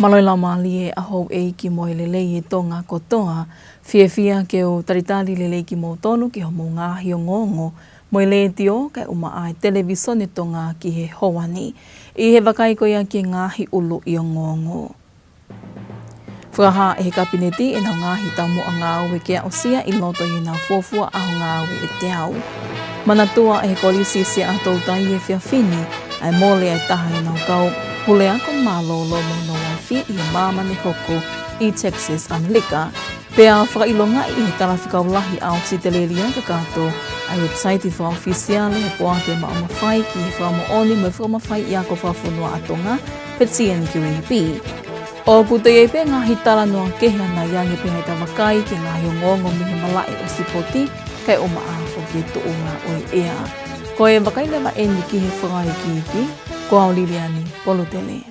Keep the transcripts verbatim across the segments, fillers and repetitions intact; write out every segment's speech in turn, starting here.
Mālō e laumālie ʻa houʻeiki mo e lelei ʻa Tonga kotoa. Fiefia ke u talitali lelei kimoutolu ki hoʻomou ngaahi ongoongo mei he letiō kae ʻumaʻā e televīsone Tonga ki he houa ni. ʻI he vakai ko ia ki he ngaahi ʻuluʻi ongoongo. Fakahā ʻe he Kapineti ʻenau ngaahi taumuʻa ngāue ke aʻusia ʻi loto ʻi heʻenau fuofua ʻaho ngāue ʻe teau. Manatua ʻe he Kolisi Siaʻatoutai he efiafi ni ʻa e mole ʻa e taha ʻenau kau puleako mālōlō mo hono uaifi ʻi he māmani hoko ʻi Texas, ʻAmelika. Pea fakaʻilongaʻi ʻe he Talafekau Lahi ʻa ʻAositelēlia kakato ʻa e website fakaʻofisiale ʻo e Poate Maʻu Mafai ki he Fakamoʻoni mo e Fakamafaiʻi Ako Fakafonua ʻa Tonga, pe T N Q F B. ʻOku toe ʻi ai pē ngaahi talanoa kehe ʻanai ange pē ʻi heʻeta vakai ki he ngaahi ongoongo mei he malaʻe ʻo e sipoti, kae ʻumaʻā foki e tuʻunga ʻo e ʻea. Ko e vakai leva eni ki he fakaikiiki, ko au Liliani Polutele.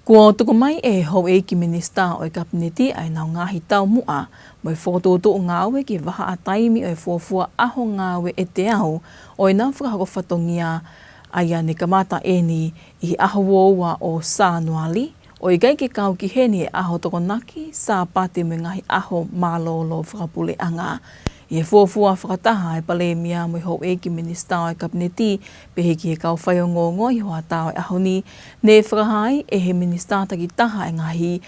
Kuo tuku mai ʻe he houʻeiki Minisitā ʻo e Kapineti ʻa ʻenau ngaahi taumuʻa mo e fokotuʻutuʻu ngāue ki he vahaʻa taimi ʻo e fuofua ʻaho ngāue ʻe teau ʻo ʻenau fakahoko fatongia, ʻa ia ne kamata eni ʻi he ʻaho uaua ʻo Sānuali, ʻo ʻikai ke kau ki heni e ʻaho Tokonaki, Sāpate mo e ngaahi ʻaho mālōlō fakapuleʻanga. ʻI he fuofua fakataha ʻa e Palēmia mo e houʻeiki Minisitā ʻo e Kapineti, pehē ki he kau faiongoongo ʻi he hoʻatā ʻo e ʻaho ni, ne fakahā ai ʻe he Minisitā takitaha e ngaahi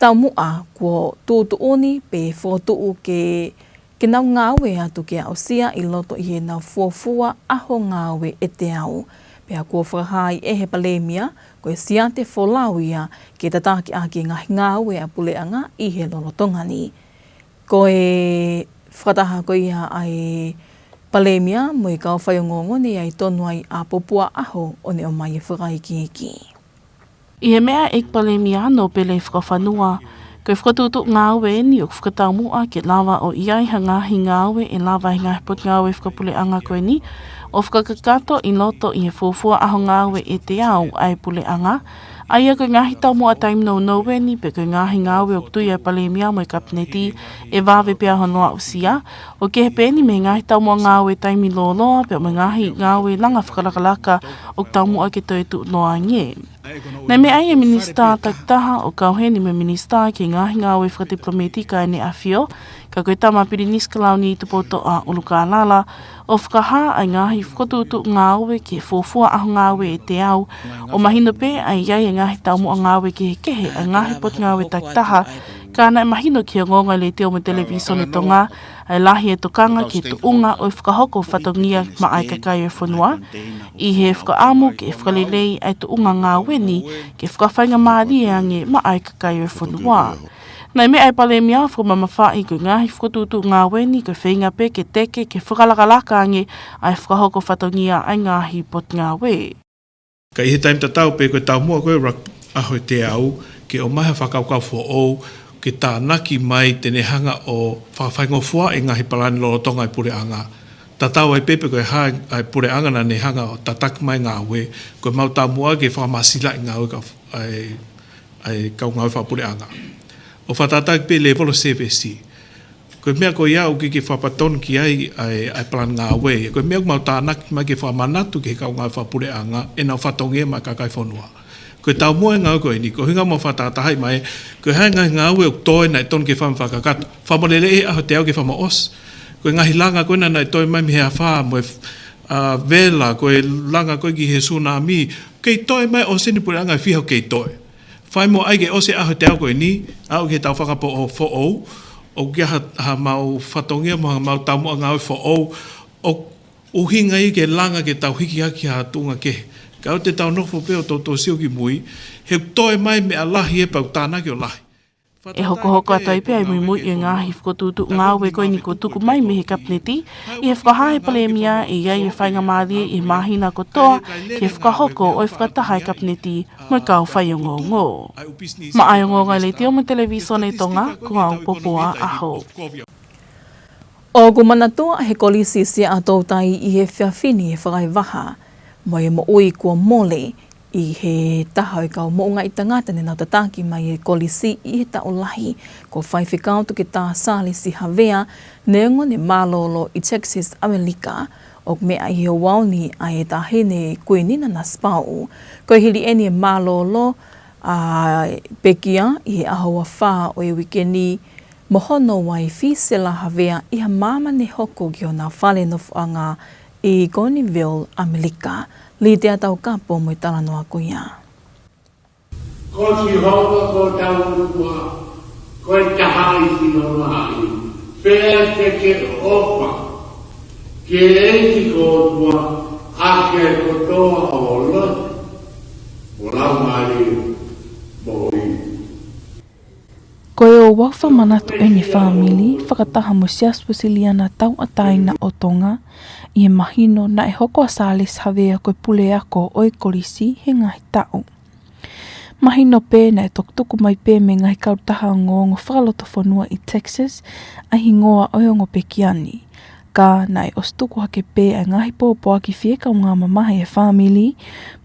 taumuʻa kuo tuʻutuʻuni pe fokotuʻu ke ke nau ngāue atu ke aʻusia ʻi loto ʻi heʻenau fuofua ʻaho ngāue ʻe teau. Pea kuo fakahā ai ʻe he Palēmia, ko e siate folau ia ke tataki ʻaki e ngaahi ngāue ʻa e puleʻanga ʻi he lolotonga ni. Ko e fakataha ko ia ʻa e Palēmia mo e kau faiongoongo ne ʻi ai tonu ai ʻa Popua ʻAho ʻo ne ʻomai e fakaikiiki. ʻI he meʻa ʻa e ʻEiki Palēmia Nōpele Fakafanua, ko e fokotuʻutuʻu ngāue eni ʻoku fakataumuʻa ke lava ʻo ʻi ai ha ngaahi ngāue ʻe lava ʻe he ngaahi potungāue fakapuleʻanga ko eni ʻo fakakakato ʻi loto ʻi he fuofua ʻaho ngāue ʻe teau ʻa e puleʻanga. ʻA ia ko e ngaahi taumuʻa taimi nounou eni pe ko e ngaahi ngāue ʻoku tui ʻa e Palēmia mo e Kapineti ʻe vave pē ʻa hono aʻusia, ʻo kehe pē eni mei he ngaahi taumuʻa ngāue taimi lōloa pea mo e ngaahi ngāue langa fakalakalaka ʻoku taumuʻa ke toe tuʻuloa ange. Naʻe meʻa ai e Minisitā takitaha ʻo kau heni mo e Minisitā ki he Ngaahi Ngāue Fakatipilōmētika ʻEne ʻAfio, ka ko e Tama Pilinisi Kalauni Tupoutoʻa ʻUlukālala, ʻo fakahā ʻa e ngaahi fokotuʻutuʻu ngāue ki he fuofua ʻaho ngāue ʻe teau, ʻo mahino pē ʻa e ʻi ai e ngaahi taumuʻa ngāue kehekehe ʻa e ngaahi potungāue takitaha, ka naʻe mahino ki he ongoongo ʻa e Letiō mo e Televīsone Tonga, ʻa e lahi e tokanga ki he tuʻunga ʻo e fakahoko fatongia maʻa e kakai ʻo e fonua, ʻi he fakaʻamu ke fakalelei ʻa e tuʻunga ngāue ni ke fakafaingamālie ange maʻa e kakai ʻo e fonua. Naʻe meʻa ʻa e Palēmia ʻo fakamamafaʻi ko e ngaahi fokotuʻutuʻu ngāue ni ko e feinga pē ke teke ke fakalakalaka ange ʻa e fakahoko fatongia ʻa e ngaahi potungāue. Ka ʻi he taimi tatau pē ko e taumuʻa ko e rak-, ʻaho ʻe teau, ke ʻomai ha fakakaukau foʻou, ke tānaki mai te ne hanga ʻo fakafaingofuaʻi e ngaahi palani lolotonga ʻa e puleʻanga. Tatau ai pē pe ko e hā ʻa e puleʻanga naʻa ne hanga ʻo tataki mai e ngāue, ko e mau taumuʻa ke fakamāsilaʻi e ngāue ka f-, ʻa e, ʻa e kau ngāue fakapuleʻanga. ʻO fakatatau pē lēvolo sēvesi. Ko e meʻa ko ia ʻoku ʻikai ke fakapatonu ki ai ʻa e, ʻa e palani ngāue. Ko e meʻa ʻoku mau tānaki mai ke fakamanatu ki he kau ngāue fakapuleʻanga ʻenau fatongia maʻa e kakai ʻo e fonua. Ko e taumuʻa e ngāue ko eni, ko e ʻuhinga ʻoku mau fakatahatahaʻi mai, ko e hā e ngaahi ngāue ʻoku toe naʻe tonu ke fai mo fakakakato. Fakamolemoleʻi e ʻaho ʻe teau ke fakamoʻosi. Ko e ngaahi langa ko ena naʻe toe mai mei he afā mo e, ʻa, vela, ko e langa ko ē ki he sunami. Kei toe mai ʻosi eni puleʻanga ʻe fiha ʻoku kei toe. Fai mo ʻai ke ʻosi e ʻaho ʻe teau ko eni, aʻu ki he taʻu fakafoʻou, ʻoku ʻi ai ha, ha mau fatongia mo ha mau taumuʻa ngāue foʻou, ʻo ʻuhinga ia ke langa ke tau hiki hake ha tuʻunga kehe. Ka ʻoua te tau nofo pē ʻo toutou sio ki mui, he toe mai meʻa lahi ē pea ʻoku tānaki ʻo lahi. ʻE hokohoko atu ai pē ʻa e muimui ʻi he ngaahi fokotuʻutuʻu ngāue ko eni kuo tuku mai mei he Kapineti, ʻi he fakahā ʻe he Palēmia ʻe ʻi ai e faingamālie ʻi he māhina kotoa ke fakahoko ʻo e fakataha ʻa e Kapineti mo e kau faiongoongo. Maʻá e ongoongo ʻa e Letiō mo e Televīsone Tonga, ko au Popua ʻAho. ʻOku manatua ʻe he Kolisi Siaʻatoutai ʻi he efiafi ni e fakaʻauha mo e moʻui kuo mole ʻi he taha ʻo e kau moʻungaʻi tangata ne nau tataki mai e kolisi ʻi he taʻu lahi, ko Faifekau Toketā Sālesi Havea, neongo ne mālōlō ʻi Texas, ʻAmelika, ʻOku meʻa ʻi he ouau ni ʻa e Taʻahine Kuini Nanasipauʻu. Ko e hili eni e mālōlō ʻa e pekia ʻi he ʻaho ua fā ʻo e uike ni mo hono uaifi Sela Havea ʻi ha māmani hoko ki hona fale nofoʻanga ʻi Gonieville, ʻAmelika. Litea Taukapo mo e talanoa ko ia. Ko Sihova ko hotau ʻOtua, ko e taha ʻi Sihova ai, pea te ke ʻofa ki he ʻEiki ko ho ʻOtua ʻaki ʻa e kotoa ʻo ho loto, mo ho laumālie, mo ho ivi. Ko e ouau fakamanatu ʻeni ʻa e fāmili, fakataha mo e Siasi Uēsiliana Tauʻatāina ʻo Tonga, ʻi he mahino naʻe hoko ʻa Sālesi Havea ko e puleako ʻo e kolisi he ngaahi taʻu. Mahino pē naʻe toki tuku mai pē mei he ngaahi kautaha ongoongo fakalotofonua ʻi Texas ʻa e hingoa ʻo e ongo pekia ni. Ka naʻe ʻosi tuku hake pē ʻa e ngaahi pōpoaki fie kaungā mamahi ʻa e fāmili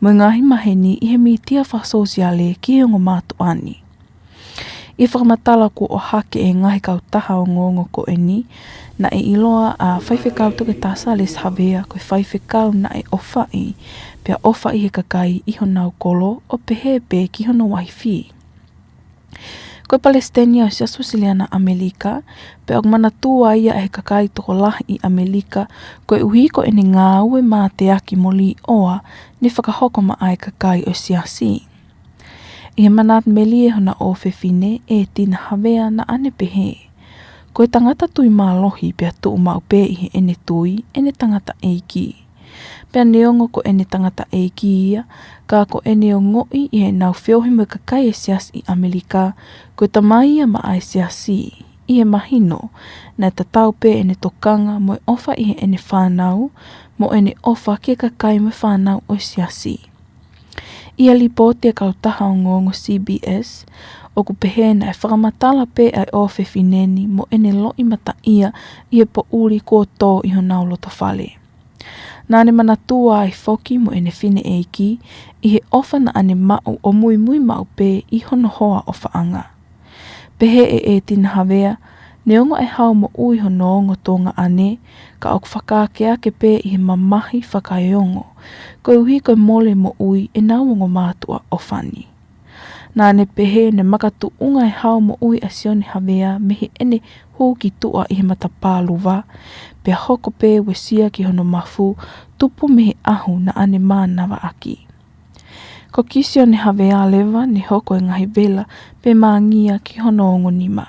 mo e ngaahi maheni ʻi he mītia fakasōsiale ki he ongo mātuʻa ni. ʻI he fakamatala kuo ʻohake ʻe he ngaahi kautaha ongoongo ko eni, naʻe ʻiloa ʻa Faifekau Toketā Sālesi Havea ko e faifekau naʻe ʻofaʻi pea ʻofa ʻi he kakai ʻi honau kolo, ʻo pehē pē ki hono uaifi. Ko e Palesiteni ʻo e Siasi Uēsiliana ʻAmelika, pea ʻoku manatua ia ʻe he kakai tokolahi ʻi ʻAmelika, koeʻuhi ko ʻene ngāue mateaki mo līʻoa ne fakahoko maʻa e kakai ʻo e Siasi. ʻI he manatu melie hona ʻofefine, ʻEtina Havea, naʻa ne pehē: Ko e tangata tui mālohi pea tuʻu maʻu pē ʻi heʻene tui ʻene tangataʻeiki. Pea neongo ko ʻene tangataʻeiki ia, ka ko ʻene ongoʻi ʻi heʻenau feohi mo e kakai ʻo e Siasi ʻi ʻAmelika, ko e tamai ia maʻa e Siasi. ʻI he mahino, naʻe tatau pē ʻene tokanga mo e ʻofa ʻi heʻene fānau, mo ʻene ʻofa ki he kakai mo e fānau ʻo e Siasi. ʻI he lipooti ʻa e kautaha ongoongo C B S, ʻoku pehē naʻe fakamatala pē ʻa e ʻofefine ni mo ʻene loʻimataʻia ʻi he poʻuli kuo tō ʻi honau lotofale. Naʻa ne manatua ai foki mo ʻene fineʻeiki ʻi he ʻofa naʻa ne maʻu ʻo muimui maʻu pē ʻi hono hoa ʻofaʻanga. Pehē ʻe ʻEtina Havea, neongo ʻa e hao moʻui hono ongo tuongaʻane, ka ʻoku fakaakeake pē ʻi he mamahi fakaeongo, koeʻuhi ko e mole moʻui ʻenau ongo mātuʻa ʻofa ni. Naʻa ne pehē ne makatuʻunga e hao moʻui ʻa Sione Havea mei heʻene hū ki tuʻa ʻi he matapā luva, pea hoko pē uesia ki hono mafu, tupu mei he ʻahu naʻa ne mānavaʻaki. Ko Sione Havea leva ne hoko e ngaahi vela pe māngia ki hono ongo nima.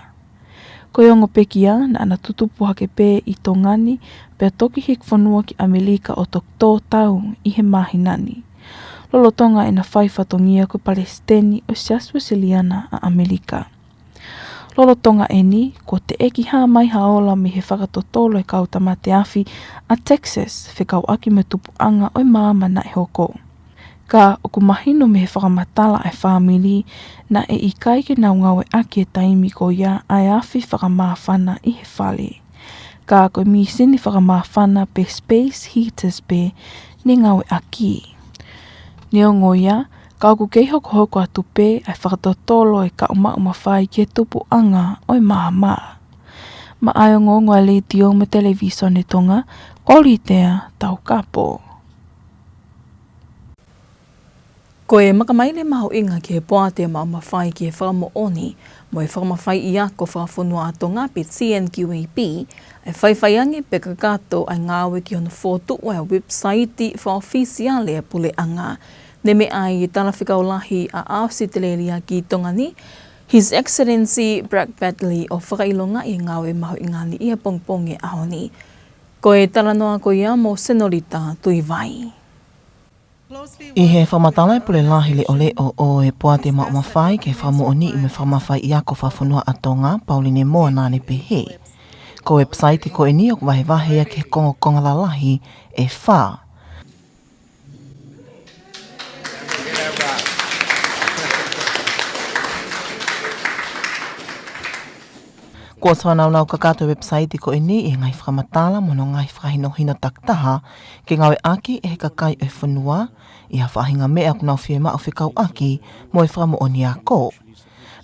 Ko e ongo pekia naʻa na tutupu hake pē ʻi Tonga ni, pea toki hiki fonua ki ʻAmelika ʻo toki tō tau ʻi he māhina ni, lolotonga ʻena fai fatongia ko e Palesiteni ʻo e Siasi Uēsiliana ʻa ʻAmelika. Lolotonga ʻeni, kuo teʻeki hā mai ha ola mei he fakatotolo ʻa e kau tāmate afi ʻa Texas fekauʻaki mo e tupuʻanga ʻo e maama naʻe hoko. Ka ʻoku mahino mei he fakamatala ʻa e fāmili, naʻe ʻikai ke nau ngāueʻaki he taimi ko ia ʻa e afi fakamāfana ʻi he fale. Ka ko e mīsini fakamāfana pe space heaters pē ne ngāueʻaki. Neongo ia, ka ʻoku kei hokohoko atu pē ʻa e fakatotolo ʻa e kau maʻu mafai ki he tupuʻanga ʻo e maama. Maʻa e ongoongo ʻa e Letiō mo e Televīsone Tonga, ko Litea Taukapo. Ko e makamaile mahuʻinga ki he Poate Maʻu Mafai ki he Fakamoʻoni mo e Fakamafaiʻi Ako Fakafonua ʻa Tonga pe T N Q A P, ʻa e faifaiange pe kakato ʻa e ngāue ki hono fokotuʻu ʻa e website fakaʻofisiale ʻa e puleʻanga. Ne meʻa ai e Talafekau Lahi ʻa ʻAositelēlia ki Tonga ni, His Excellency Brad Badley, ʻo fakaʻilongaʻi e ngāue mahuʻinga ni ʻi he pongipongi ʻo e ʻaho ni. Ko e talanoa ko ia mo Senolita Tuivai. ʻI he fakamatala ʻa e Pule Lahi Leʻoleʻo ʻo e Poate Maʻu Mafai ki he Fakamoʻoni mo e Fakamafaiʻi Ako Fakafonua ʻa Tonga, Pauline Moa, naʻa ne pehē: Ko e website ko eni ʻoku vahevahe ia ki he kongokonga lalahi ʻe fā. Kuo ʻosi fānaunau kakato e website ko eni ʻi he ngaahi fakamatala mo hono ngaahi fakahinohino takitaha ke ngāueʻaki ʻe he kakai ʻo e fonua ʻi ha faʻahinga meʻa ʻoku nau fiemaʻu fekauʻaki mo e fakamoʻoni ako.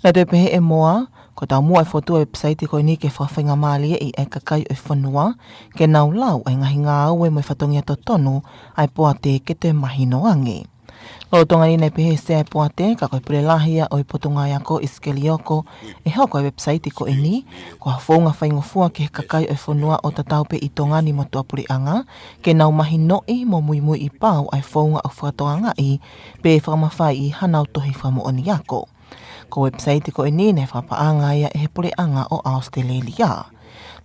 Naʻe toe pehē ʻe Moa, Ko e taumuʻa e fokotuʻu e website ko eni ke fakafaingamālieʻi e kakai ʻo e fonua, ke nau lau e ngaahi ngāue mo e fatongia totonu ʻa e poate ke toe mahino ange. Lolotonga ni naʻe pehē ʻe he sea e poate, ka ko e pule lahi ia ʻo e Potungāue Ako ʻIsikeli Oko, ʻe hoko e website ko eni ko ha founga faingofua ki he kakai ʻo e fonua ʻo tatau pē ʻi Tonga ni mo tuʻapuleʻanga, ke nau mahinoʻi mo muimui ʻi pau ʻa e founga ʻoku fakatokangaʻi pe fakamafaiʻi hanau tohi fakamoʻoni ako. Ko e website ko eni naʻe fakapaʻanga ia ʻe he puleʻanga ʻo ʻAositelēlia.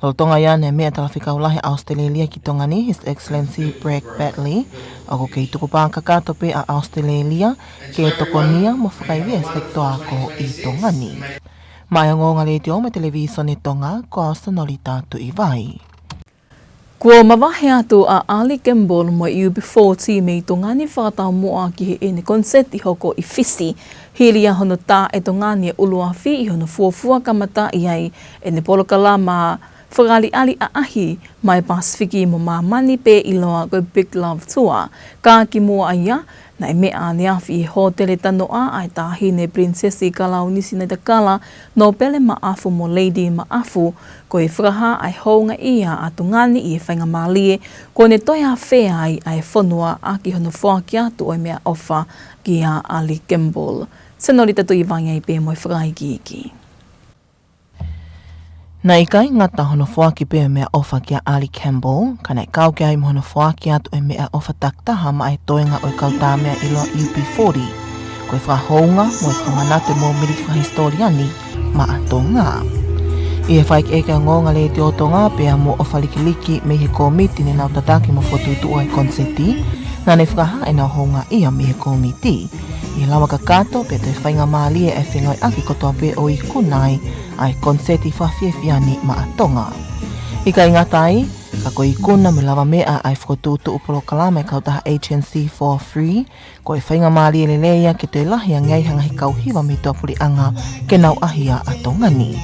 Lolotonga ia naʻe meʻa e Talafekau Lahi ʻAositelēlia ki Tonga ni, His Excellency Bragg Batley, ʻoku kei tukupā kakato pē ʻa ʻAositelēlia ke tokonia mo fakaivia e sekitoa ako ʻi Tonga ni. Maʻá e Ongoongo Letiō mo e Televīsone Tonga, ko au Senolita Tuʻivai. Kuo mavahe atu ʻa Ali Campbell mo e U B forty mei Tonga ni fakataumuʻa ki heʻene koniseti hoko ʻi Fisi, hili ia hono tā ʻe Tonga ni e ʻuluafi ʻi hono fuofua kamataʻi ai ʻene polokalama fakaʻaliʻali ʻaʻahi maʻá e Pasifiki mo māmani, pe ʻiloa ko e Big Love Tour. Ka kimuʻa ia, naʻe meʻa ʻaneafi ʻi he hōtele Tanoa ʻa e Taʻahine Pilinisesi Kalaunisi Naita Kala, Nōpele Maʻafu mo Lady Maʻafu, ko e fakahā ʻa e houngaʻia ʻa Tonga ni ʻi he faingamālie kuo ne toe afea ai ʻa e fonua ʻaki hono foaki atu ʻo e meʻaʻofa kia Ali Campbell. Senolita Tuʻivai ai pē mo e fakaikiiki. Naʻe ʻikai ngata hono foaki pē ʻo e meʻaʻofa kia Ali Campbell, ka naʻe kau ki ai mo hono foaki atu ʻo e meʻaʻofa takitaha maʻá e toenga ʻo e kau tāmeʻa ʻiloa U B forty, ko e fakahounga mo e fakamanatu e mōmeniti fakahisitōlia ni maʻa Tonga. ʻI he fakaʻekeʻeke ʻa e Ongoongo Letiō Tonga pea mo ʻOfa Likiliki mei he kōmiti ne nau tataki mo fokotuʻutuʻu ʻa e koniseti, naʻá ne fakahā ʻenau houngaʻia mei he kōmiti ʻi he lava kakato pea toe faingamālie e fengāueʻaki kotoa pē ʻo ikuna ai ʻa e koniseti fakafiefia ni maʻa Tonga. ʻIkai ngata ai, ka ko e ikuna mo e lavameʻa ʻa e fokotuʻutuʻu polokalama e kautaha H N C four three, ko e faingamālie lelei ia ke toe lahi ange ai ha ngaahi kau hiva mei tuʻapuleʻanga ke nau ʻaʻahi ʻa Tonga ni.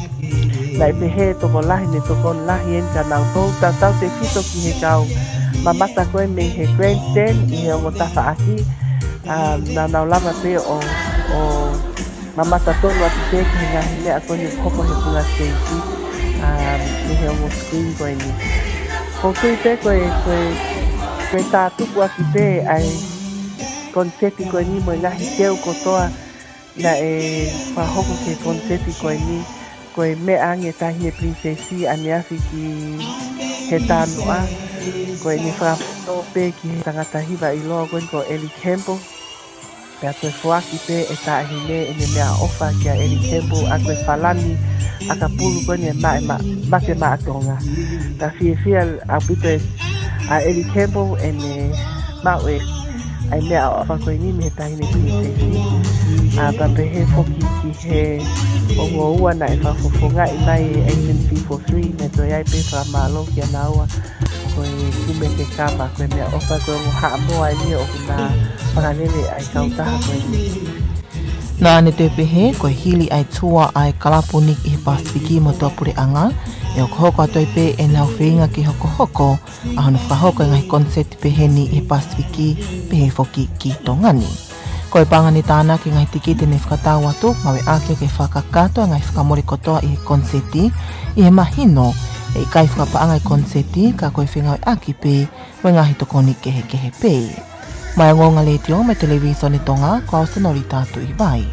Naʻe pehē tokolahi, ne tokoni lahi eni kia nautolu, tautautefito ki he kau mamata ko ē mei he grandstand ʻi he ongo tafaʻaki, ā, naʻa nau lava pē ʻo, ʻo mamata tonu atu pē ki he ngaahi meʻa ko eni ʻoku hoko he funga siteiki, ā, mei he ongo screen ko eni. ʻOku ou tui pē ko e, ko e, ko e tātuku ʻaki pē ʻa e koniseti ko eni mo e ngaahi teu kotoa naʻe fakahoko ki he koniseti ko eni, ko e meʻa ange ʻa e Taʻahine Pilinisesi ʻaneafi ki he Tanoa, ko ʻene fakafōtunga pē ki he tangata hiva ʻiloa ko eni ko Ellie Campbell. Pea toe foaki pē ʻe he Taʻahine ʻene meʻaʻofa kia Ellie Campbell, ʻa ko e falani ʻakapulu ko eni ʻe ma-, ma-, mate maʻa Tonga. Pea fiefia ʻaupito ʻa Ellie Campbell ʻene maʻu e, ʻa e meʻaʻofa ko eni mei he Taʻahine Pilinisesi. Ā, pea pehē foki ki he ongo ua naʻe fakafofongaʻi mai ʻe H N C four three, naʻe toe ʻi ai pē fakamālō kia naua, ko e kumete kava, ko e meʻaʻofa, ko e ongo Haʻamoa eni ʻoku na fakalele ʻa e kautaha ko eni. Naʻá ne toe pehē, ko e hili ʻa e tour ʻa e kalapu ni ʻi he Pasifiki mo tuʻapuleʻanga, ʻe hokohoko atu ai pē ʻenau feinga ke hokohoko ʻa hono fakahoko e ngaahi koniseti pehē ni ʻi he Pasifiki, pehē foki ki Tonga ni. Ko e paʻanga ne tānaki e ngaahi tikite ne fakatau atu, ngāueʻaki ke fakakakato e ngaahi fakamole kotoa ʻi he koniseti, ʻi he mahino ʻe ʻikai fakapaʻanga e koniseti, ka ko e fengāueʻaki pē mo e ngaahi tokoni kehekehe pē. Maʻá e Ongoongo Letiō mo e Televīsone Tonga, ko au Senolita Tuʻivai.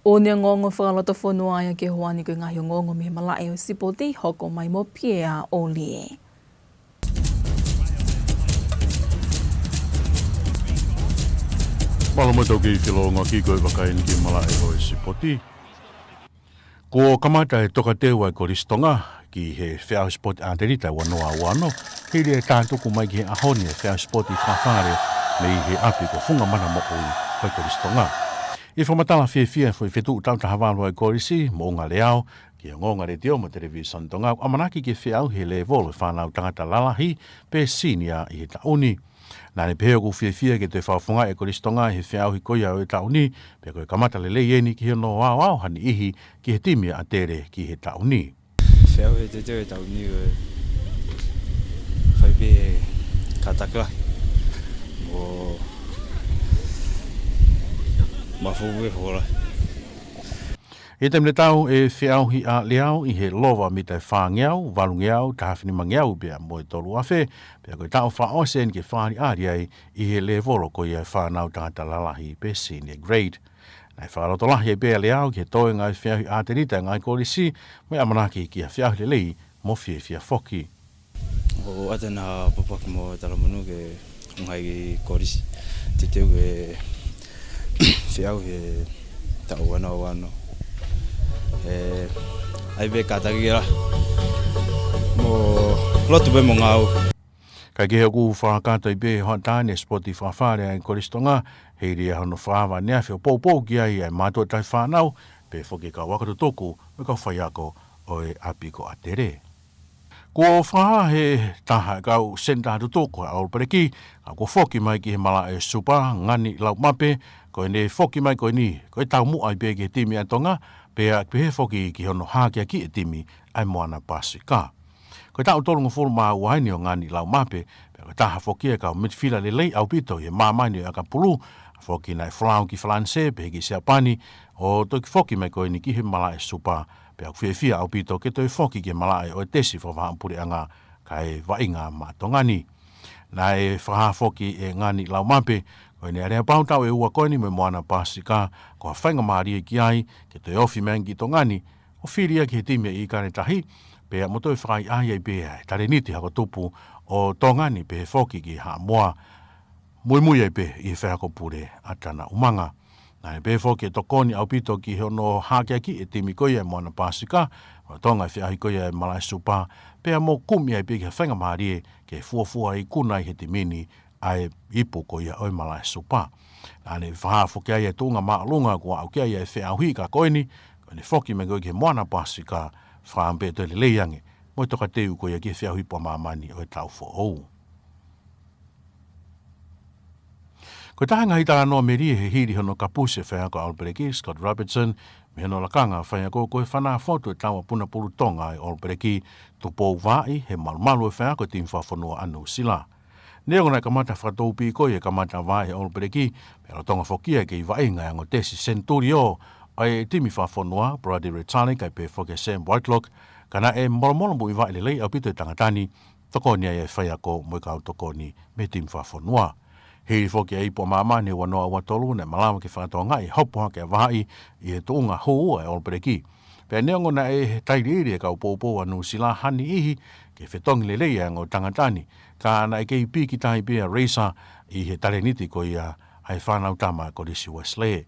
ʻOku ne ongoongo fakalotofonua ia ki he houa ni ko e ngaahi ongoongo mei he malaʻe ʻo e sipoti, hoko mai mo Piea ʻOlie. Mālō mo e tau kei felōngoaki ko e vakai eni ki he malaʻe ʻo e sipoti. Kuo kamata e tokateu ʻa e Kolisi Tonga ki he feʻauhi sipoti ʻatelita ua noa ua ono, hili e tātuku mai ki he ʻaho ni e feʻauhi sipoti fakafale mei he ʻapi ko Fungamana Moʻui ʻo e Kolisi Tonga. ʻI he fakamatala fiefia e foʻi fetuʻu taʻu taha valu ʻa e kolisi, Moʻunga Leao, ki he Ongoongo Letiō mo e Televīsone Tonga, ʻoku ʻamanaki ke feʻauhi e lēvolo e fānau tangata lalahi pe senior ʻi he taʻu ni. Naʻá ne pehē ʻoku fiefia ke toe fakafofongaʻi e Kolisi Tonga ʻi he feʻauhi ko ia ʻo e taʻu ni, pea ko e kamata lelei eni ki hono aʻoaʻo ha niʻihi ki he timi ʻa ʻAtele ki he taʻu ni. Feʻauhi e teuteu e taʻu ni ʻe fai pē kātaki lahi mo mafuʻu e fola. ʻI he taimi tatau ʻe feʻauhi ʻa Leao ʻi he lova mita ʻe fāngeau, valungeau, taha afe nimangeau pea mo e tolu afe, pea ko e taʻu fakaʻosi eni ke fakaʻaliʻali ai ʻi he lēvolo ko ia ʻo e fānau tangata lalahi pe senior grade. Naʻe fakalotolahi ai pē ʻa Leao ki he toenga ʻo e feʻauhi ʻatelita ʻa e ngaahi kolisi, mo e ʻamanaki ki ha feʻauhi lelei mo fiefia foki. ʻOku ʻoatu ʻena pōpoaki mo e talamonū ki he ngaahi kolisi. Teuteu ke feʻauhi he taʻu ua noa ua noa. ʻE, ʻai pē kātaki ke la. Mo lotu pē mo ngāue. Kae kehe ʻoku fakakakato ai pē ʻe he hoʻatā ni e sipoti fakafale ʻa e Kolisi Tonga, hili ʻa hono fakaava ʻaneafi ʻo poupou ki ai ʻa e mātuʻa taʻefānau, pehē foki e kau ako tutuku mo e kau faiako ʻo e ʻapi ko ʻAtele. Kuo fakahā ʻe he taha ʻo e kau senitā tutuku ʻa ʻAlupeleki, ka kuo foki mai ki he malaʻe Supa, Ngani Laumape, ko ʻene foki mai ko eni, ko e taumuʻa ai pē ki he timi ʻa Tonga, pea pehē foki ki hono hakeakiʻi e timi ʻa e Moana Pasifika. Ko e taʻu tolungofulu mā ua eni ʻo Ngani Laumape, pea ko e taha foki ia e kau mitifila lelei ʻaupito ʻi he māmani ʻo e ʻakapulu, foki naʻe folau ki Falanisē, pehē ki Siapani, ʻo toki foki mai ko eni ki he malaʻe Supa, pea ʻoku fiefia ʻaupito ke toe foki ki he malaʻe ʻo e tesi fakavahaʻapu puleʻanga kae vaʻinga maʻa Tonga ni. Naʻe fakahā foki ʻe Ngani Laumape, ko ʻene aleapau taʻu ʻe ua ko eni mo e Moana Pasifika, ko ha faingamālie ki ai, ke toe ofi mai ange ki Tonga ni, ʻo fili ia ki he timi ʻa ʻIkale Tahi, pea mo toe fakaʻaiʻai ai pē ʻa e talēniti hako tupu ʻo Tonga ni pehē foki ki Haʻamoa. Muimui ai pē ʻi he faiako pule ʻa Tana ʻUmaga. Naʻe pehē foki ʻe tokoni ʻaupito ki hono hakeakiʻi e timi ko ia ʻa e Moana Pasifika, ʻo Tonga ʻi he feʻauhi ko ia ʻa e malaʻe Supa, pea mo kumi ai pē ki ha faingamālie ke fuofua ikuna ai he timi ni ʻa e ipu ko ia ʻo e malaʻe Supa. Naʻa ne fakahā foki ai e tuʻunga māʻolunga kuo aʻu ki ai ʻa e feʻauhi ka ko eni, ko ʻene foki mai ko ia ki he Moana Pasifika, fakaʻamu pē ʻe toe lelei ange mo e tokateu ko ia ki he feʻauhi pua māmani ʻo e taʻu foʻou. Ko e taha e ngaahi talanoa melie he hili hono kapusi e faiako ʻa ʻAlupeleki, Scott Robertson, mei hono lakanga faiako ko e fanā fotu e Tauʻapunapulu Tonga ʻa ʻAlupeleki, Tupou Vaaʻi, he malumalu e faiako e timi fakafonua ʻa Nuʻusila. Neongo naʻe kamata fakatoupī ko ia e kamata vaaʻi ʻe ʻAlupeleki, pea lolotonga foki ia e kei vaʻinga e ongo tesi senituli ʻo e timi fakafonua, Brodie Retallick, kae pehē foki ʻa Sam Whitelock, ka naʻe molomolomuʻi vaʻi lelei ʻaupito e tangata ni, tokoni ai e faiako mo e kau tokoni mei he timi fakafonua. Hili foki e ipu ʻa māmani he ua noa ua tolu naʻe malava ke fakatokangaʻi e hopo hake ʻa Vaaʻi ʻi he tuʻunga hū ʻa e ʻAlupeleki. Pea neongo naʻe tailiili e kau poupou ʻa Nuʻusila ha niʻihi ke fetongi lelei e ongo tangata ni, ka naʻe kei pīkitai pē ʻa Razor ʻi he talēniti ko ia ʻa e fānau tama ʻa e Kolisi Uesilē.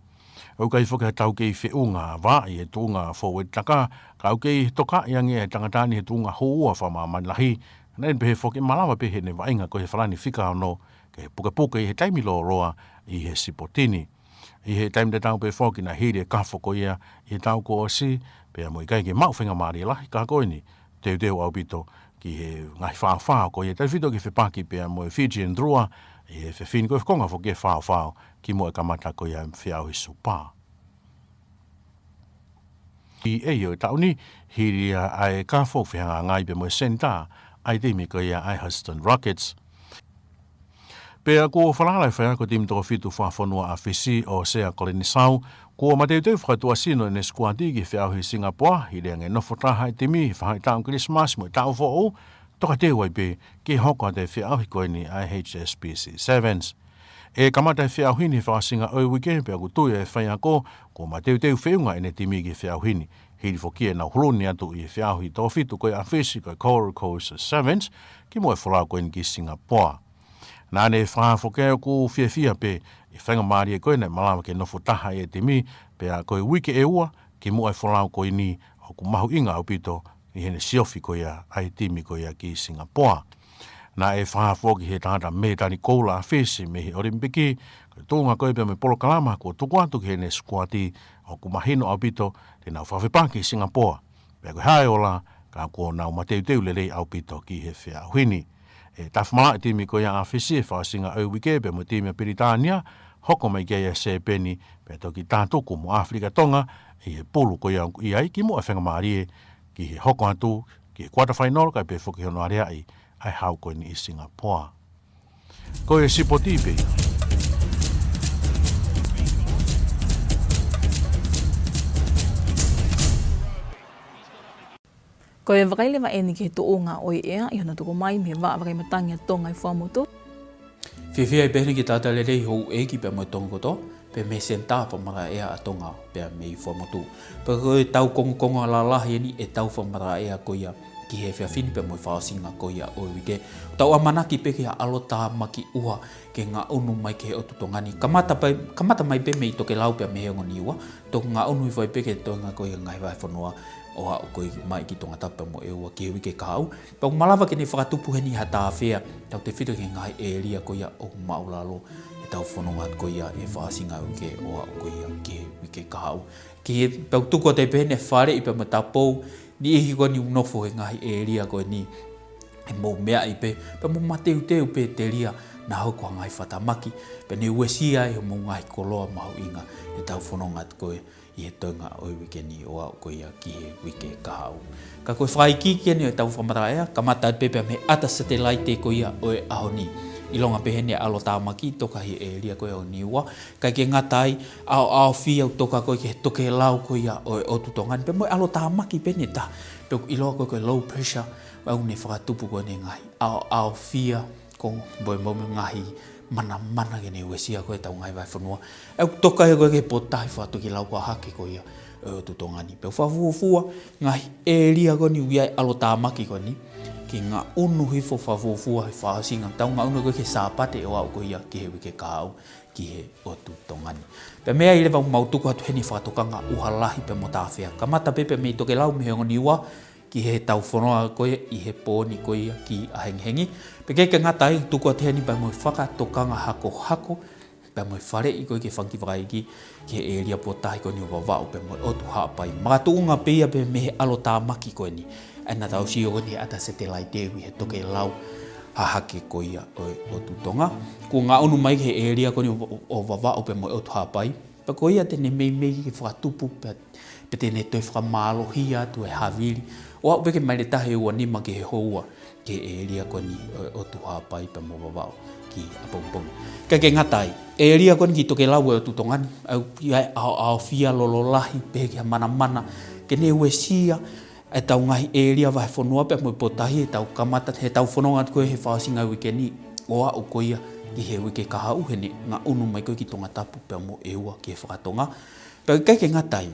ʻOku ʻikai foki ha taukei feʻunga ʻa Vaaʻi he tuʻunga fōueti taka, ka ʻoku kei tokaʻi ange e tangata ni he tuʻunga hū ʻa e fakamāmani lahi, naʻa ne pehē foki ʻe malava pē heʻene vaʻinga ko ia he falani fika ono ke pukepuke ʻi he taimi lōloa ʻi he sipoti ni. ʻI he taimi tatau pē foki naʻe hili e kafo ko ia ʻi he taʻu kuo ʻosi, pea mo e ʻikai ke maʻu faingamālie lahi ka ko eni, teuteu ʻaupito ki he ngaahi faofao ko ia, tautefito ki he fepaki pea mo e Fijian Drua, ʻi he efiafi ni ko e fakakonga foki e faofao kimuʻa e kamata ko ia e feʻauhi Supa. ʻI he ʻaho ʻo e taʻu ni, hili ʻa e kafo fehangahangai pea mo e senitā ʻa e timi ko ia ʻa e Houston Rockets. Pea kuo falala e faiako timi toko fitu fakafonua ʻa Fisi ʻo Sea Kolenisau, kuo mateuteu fakatuʻasino ʻene sikuati ki he feʻauhi Singapoa, hili ange e nofo taha e timi he faʻahitaʻu Kilisimasi mo e taʻu foʻou, tokateu ai pē ke hoko atu e feʻauhi ko eni ʻa e H S B C Sevens. ʻE kamata e feʻauhi ni he fakaʻosinga ʻo e uike pea ʻoku tui e faiako kuo mateuteu feʻunga ʻene timi ki he feʻauhi ni, hili foki ʻenau huluni atu ʻi he feʻauhi toko fitu ko ia ʻa Fisi ko e Coral Coast Sevens, kimuʻa e folau ko eni ki Singapoa. Naʻa ne fakahā foki ʻoku fiefia pē ʻi he faingamālie ko ē naʻe malava ke nofo taha ai e timi, pea ko e uike ʻe ua kimuʻa e folau ko eni ʻoku mahuʻinga ʻaupito ʻi heʻene siofi ko ia ʻa e timi ko ia ki Singapoa. Naʻe fakahā foki ʻe he tangata mētali koula ʻa Fisi mei he ʻOlimipiki, ko e tuʻunga ko ē pea mo e polokalama kuo tuku atu ki heʻene sikuati ʻoku mahino ʻaupito te nau fakafepaki ʻi Singapoa. Pea ko e hā e ola, ka kuo nau mateuteu lelei ʻaupito ki he feʻauhi ni. ʻE tafa malaʻe e timi ko ia ʻa Fisi he fakaʻosinga ʻo e uike pea mo e timi ʻa Pilitānia, hoko mai ki ai ʻa Sēpeni, pea toki tātuku mo ʻAfilika Tonga ʻi he pulu ko ia ʻoku ʻi ai kimuʻa e faingamālie ki he hoko atu ki he quarter final kae pehē foki hono aleaʻi ʻa e hau ko eni ʻi Singapoa. Ko e sipoti pē ia. Ko e vakai leva eni ki he tuʻunga ʻo e ʻea ʻi hono tuku mai mei he Vaʻa Vakai Matangi ʻa Tonga ʻi Fuaʻamotu. Fiefia ʻi he pehē ni ki he tangata lelei, houʻeiki pea mo e Tonga kotoa, pea mei he Senitā Fakamatala ʻEa ʻa Tonga pea mei Fuaʻamotu. Pea ko e tau kongokonga lalahi eni ʻetau fakamatala ʻea ko ia ki he efiafi ni pea mo e fakaʻosinga ko ia ʻo e uike. Tau ʻamanaki pē ke ʻalotāmaki ʻuha ke ngaʻunu mai ki he ʻotu Tonga ni. Kamata pē, kamata mai pē mei tokelau pea mei he ongo Niua, toki ngaʻunu hifo ai pē ki he toenga ko ia ngaahi vahefonua ʻo aʻu ko ia mai ki Tongatapu pea mo ʻEua ki he uike kahaʻu. Pea ʻoku malava ke ne fakatupu heni ha tāfea, tautefito ki he ngaahi ʻēlia ko ia ʻoku māʻulalo ʻetau fononga ko ia ʻi he fakaʻosinga uike ʻo aʻu ko ia ki he uike kahaʻu. Ki he, pea ʻoku tuku atu ai pē heni e faleʻi pea mo e tapou, niʻihi ko eni ʻoku nofo he ngaahi ʻēlia ko eni, ʻe mou meaʻi pē, pea mou mateuteu pē telia naʻa hoko ha ngaahi fakatamaki, pea ne uesia ai homou ngaahi koloa mahuʻinga ʻetau fononga ko ia ʻi he toenga ʻo e uike ni ʻo aʻu ko ia ki he uike kahaʻu. Ka ko e fakaikiiki eni ʻetau fakamatala ʻea, kamata pē pea mei he ʻata satelaite ko ia ʻo e ʻaho ni. ʻIlonga pē heni e ʻalotāmaki toka ʻi he ʻēlia ko ia ʻo Niua, ʻikai ke ngata ai, ʻaoʻaofia ʻoku toka ko ia ki he tokelau ko ia ʻo e ʻotu Tonga ni, pea mo e ʻalotāmaki pē eni ʻe taha, pea ʻoku ʻiloa ko ia ko e low pressure, ʻoku ne fakatupu ko eni e ngaahi ʻaoʻaofia, ko e moe moe mo e ngaahi manamana ke ne uesia ko ia ʻetau ngaahi vahefonua. ʻOku toka ia ko ia ki he potutahi fakatokelau ko ia hake ko ia ʻo e ʻotu Tonga ni. Pea ʻoku fakafuofua ngaahi ʻēlia ko eni ʻoku ʻi ai e ʻalotāmaki ko eni, ke ngaʻunu hifo fakafuofua he fakaʻosinga, tau ngaʻunu ko ia ki he Sāpate ʻo aʻu ko ia ki he uike kahaʻu ki he ʻotu Tonga ni. Pea mei ai leva ʻoku mau tuku atu heni e fakatokanga ʻuha lahi pea mo tāfea. Kamata pē pea mei tokelau mei he ongo Niua, ki heʻetau fononga ko ia ʻi he pō ni ko ia ki ʻAhengihengi. Pea ʻikai ke ngata ai, tuku atu heni pea mo e fakatokanga hakohako, pea mo e faleʻi ko ia ki he fanga kiʻi vakaikiiki, ki he ʻēlia potutahi ko eni ʻo Vavaʻu pea mo e ʻotu Haʻapai. Makatuʻunga pē ia pea mei he ʻalotāmaki ko eni. ʻA ia naʻa tau sio ko eni he ʻata satelaite ʻi he tokelau hahake ko ia ʻo e ʻotu Tonga. Kuo ngaʻunu mai ki he ʻēlia ko eni ʻo, ʻo Vavaʻu pea mo e ʻotu Haʻapai. Pea ko ia te ne meimei ke fakatupu pea, pea te ne toe fakamālohia atu e havili ʻo aʻu pē ki he maile tahi ʻe ua nima ki he houa, ki he ʻēlia ko eni ʻo, ʻotu Haʻapai pea mo Vavaʻu ki ʻapongipongi. ʻIkai ke ngata ai, ʻēlia ko eni ki tokelau ʻo e ʻotu Tonga ni, ʻoku ʻi ai e ʻaoʻaofia lolo lahi pehē ki ha manamana, ke ne uesia ʻetau ngaahi ʻēlia vahefonua pea mo e potutahi heʻetau kamata, heʻetau fononga ko ia he fakaʻosinga uike ni ʻo aʻu ko ia ki he uike kahaʻu, heʻene ngaʻunu mai ko ia ki Tongatapu pea mo ʻEua ki he fakatonga. Pea ʻikai ke ngata ai,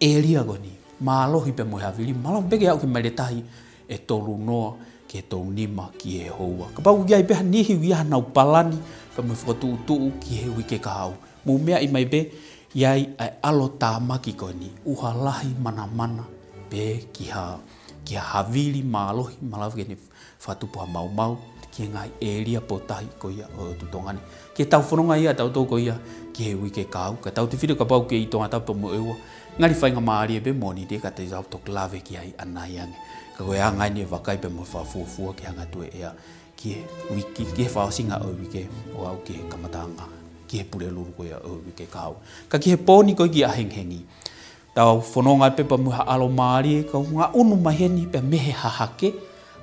ʻēlia ko eni mālohi pea mo e havili, malava pē ke aʻu ki he maile tahi ʻe tolu noa ki he tolu nima ki he houa. Kapau ʻoku ʻi ai pē ha niʻihi ʻoku ʻi ai haʻanau palani pea mo e fokotuʻutuʻu ki he uike kahaʻu, mou meaʻi mai pē, ʻi ai ʻa e ʻalotāmaki ko eni, ʻuha lahi manamana pē ki ha, ki ha havili mālohi, malava ke ne fakatupu ha maumau ki he ngaahi ʻēlia potutahi ko ia ʻo e ʻotu Tonga ni. Ke tau fononga ia ʻa tautolu ko ia ki he uike kahaʻu, ka tautefito kapau ʻoku ke ʻi Tongatapu pea mo ʻEua, ngali faingamālie pē mo ʻonite ka te tau toki lave ki ai ʻanai ange. Ka ko e anga eni e vakai pea mo e fakafuofua ki he hanga atu e ʻea ki he uike, ki he fakaʻosinga ʻo e uike ʻo aʻu ki he kamataʻanga, ki he Pulelulu ko ia ʻo e uike kahaʻu. Ka ki he pō ni ko ia ki ʻAhengihengi, tau fononga pē pea mo ha ʻalomālie, ka ʻoku ngaʻunu mai heni pea mei he hahake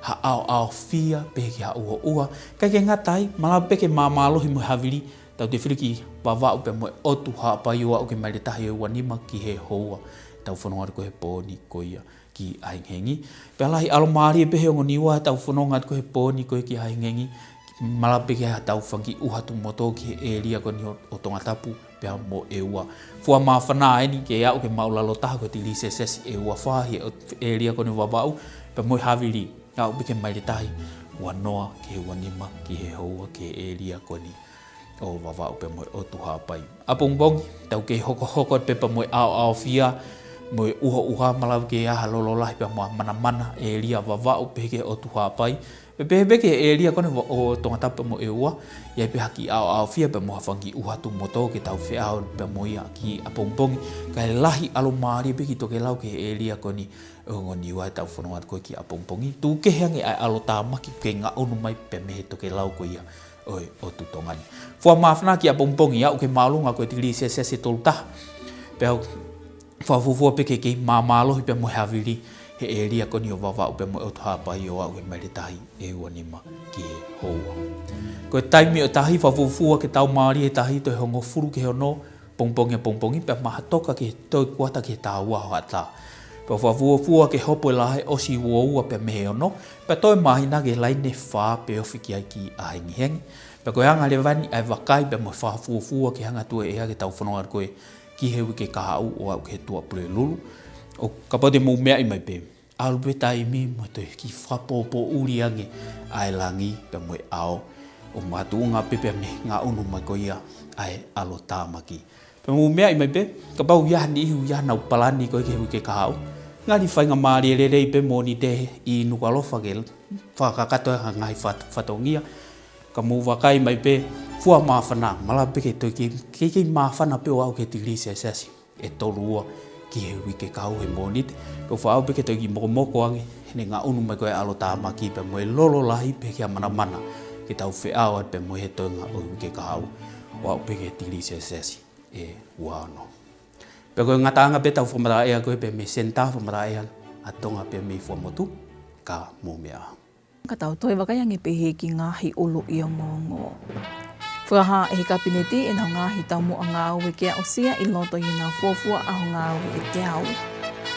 ha ʻaoʻaofia pehē ki ha ʻuhoʻuha. ʻIkai ke ngata ai, malava pē ke māmālohi mo e havili, tautefito ki Vavaʻu pea mo e ʻotu Haʻapai ʻo aʻu ki he maile tahi ʻe ua nima ki he houa, tau fononga atu ko ia he pō ni ko ia ki ʻAhengihengi. Pea lahi ʻalomālie pē he ongo Niua heʻetau fononga atu ko ia he pō ni ko ia ki ʻAhengihengi, malava pē ke ʻi ai haʻatau fanga kiʻi ʻuha tuʻu motu ki he ʻēlia ko eni ʻo, ʻo Tongatapu pea mo ʻEua. Fua māfana eni ke aʻu ki he māʻulalo taha ko e tigilī selesiasi ʻe ua fā he ʻo, ʻēlia ko eni ʻo Vavaʻu pea mo e havili, aʻu pē ki he maile tahi ua noa ki he ua nima ki he houa ki he ʻēlia ko eni ʻo Vavaʻu pea mo e ʻotu Haʻapai. ʻApongipongi, tau kei hokohoko pē pea mo e ʻaoʻaofia mo e ʻuhoʻuha, malava ke ʻi ai ha lolo lahi pea mo ha manamana ʻēlia Vavaʻu pehē ki he ʻotu Haʻapai, pea pehē pē ki he ʻēlia ko eni ʻo, ʻo Tongatapu pea mo ʻEua, ʻi ai pē ha kiʻi ʻaoʻaofia pea mo ha fanga kiʻi ʻuha tuʻu motu ke tau feʻao pea mo ia ki ʻapongipongi. Kae lahi ʻalomālie pē ki tokelau ki he ʻēlia ko eni ʻo e ongo Niua heʻetau fononga atu ko ia ki ʻapongipongi. Tuku kehe ange ʻa e ʻalotāmaki ʻoku kei ngaʻunu mai pea mei he tokelau ko ia ʻo e ʻotu Tonga ni. Fua māfana ki ʻapongipongi, aʻu ki he māʻolunga ko e tigilī selesiasi ʻe tolu taha. Pea fakafuofua pē ke kei māmālohi pea mo e havili he ʻēlia ko eni ʻo Vavaʻu pea mo e ʻotu Haʻapai ʻo aʻu ki he maile tahi ʻe ua nima ki he houa. Ko e taimi ʻo e tahi, fakafuofua ke tau mālie he tahi toe hongofulu ki he ono pongipongi ʻapongipongi, pea mahatoka ki he toe kuata ki he taha ua hoʻatā. Pea fakafuofua ke hopo e laʻā ʻosi ua ua pea mei he ono, pea toe māhina ki he laine fā pea ofi ki ai ki ʻahengihengi. Pea ko e anga leva eni ʻa e vakai pea mo e fakafuofua ke hanga atu ʻe ia ke tau fononga ko ē ki he uike kahaʻu ʻo aʻu ki he Tuʻapulelulu. ʻO kapau te mou meaʻi mai pē, ʻalu pē taimi mo e toe kiʻi fakapōpōʻuli ange ʻa e langi pea mo e ʻao, ʻo makatuʻunga pē pea mei he ngaʻunu mai ko ia ʻa e ʻalotāmaki. Pea mou meaʻi mai pē, kapau ʻoku ʻi ai ha niʻihi ʻoku ʻi ai haʻanau palani ko ē ki he uike kahaʻu, ngali faingamālie lelei pē Mōnite ʻi Nukuʻalofa ke fakakakato e ngaahi fat-, fatongia. Ka mou vakai mai pē, fua māfana, malava pē ke toe kiʻi, kiʻi, kiʻi māfana pē ʻo aʻu ki he tikilī selesiasi ʻe tolu ua ki he uike kahaʻu he Mōnite. Pea ʻoku faʻa aʻu pē ke toe kiʻi mokomoko ange, he ʻene ngaʻunu mai ko ē ʻa e ʻalotāmaki pea mo e lolo lahi pē ki he ʻamanamana ke tau feʻao atu pea mo e toenga ʻo e uike kahaʻu, ʻo aʻu pē ki he tikilī selesiasi ʻe ua ono. Pea ko e ngataʻanga pē ʻetau fakamatala ʻea ko ē pea mei he Senitā Fakamatala ʻEa ʻa Tonga pea mei Fuaʻamotu, ka mou meʻa. Ka tau toe vakai ange pē ki he ngaahi ʻuluʻi ongoongo. Fakahā ʻe he Kapineti ʻenau ngaahi taumuʻa ngāue ke aʻusia ʻi loto ʻi heʻenau fuofua ʻaho ngāue ʻe teau.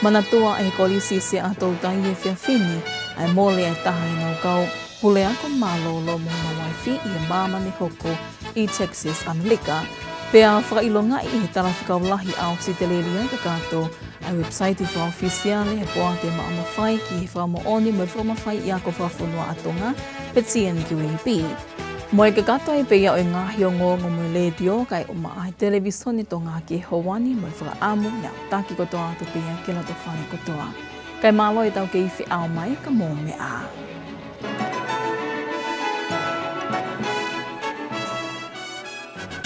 Manatua ʻe he Kolisi Siaʻatoutai he efiafi ni ʻa e mole ʻa e taha ʻenau kau puleako mālōlō mo hono uaifi ʻi he māmani hoko ʻi Texas, ʻAmelika. Pea fakaʻilongaʻi ʻe he Talafekau Lahi ʻa ʻAositelēlia kakato ʻa e website fakaʻofisiale ʻa e Poate Maʻu Mafai ki he Fakamoʻoni mo e Fakamafaiʻi Ako Fakafonua ʻa Tonga, pe T N Q A P. Mo e kakato ai pē ia ʻo e ngaahi ongoongo mei he letiō, kae ʻumaʻā e Televīsone Tonga ki he houa ni, mo e fakaʻamu ke aʻutaki kotoa atu pē ia ki he lotofale kotoa. Kae mālō ʻetau kei feʻao mai, ka mou meʻa.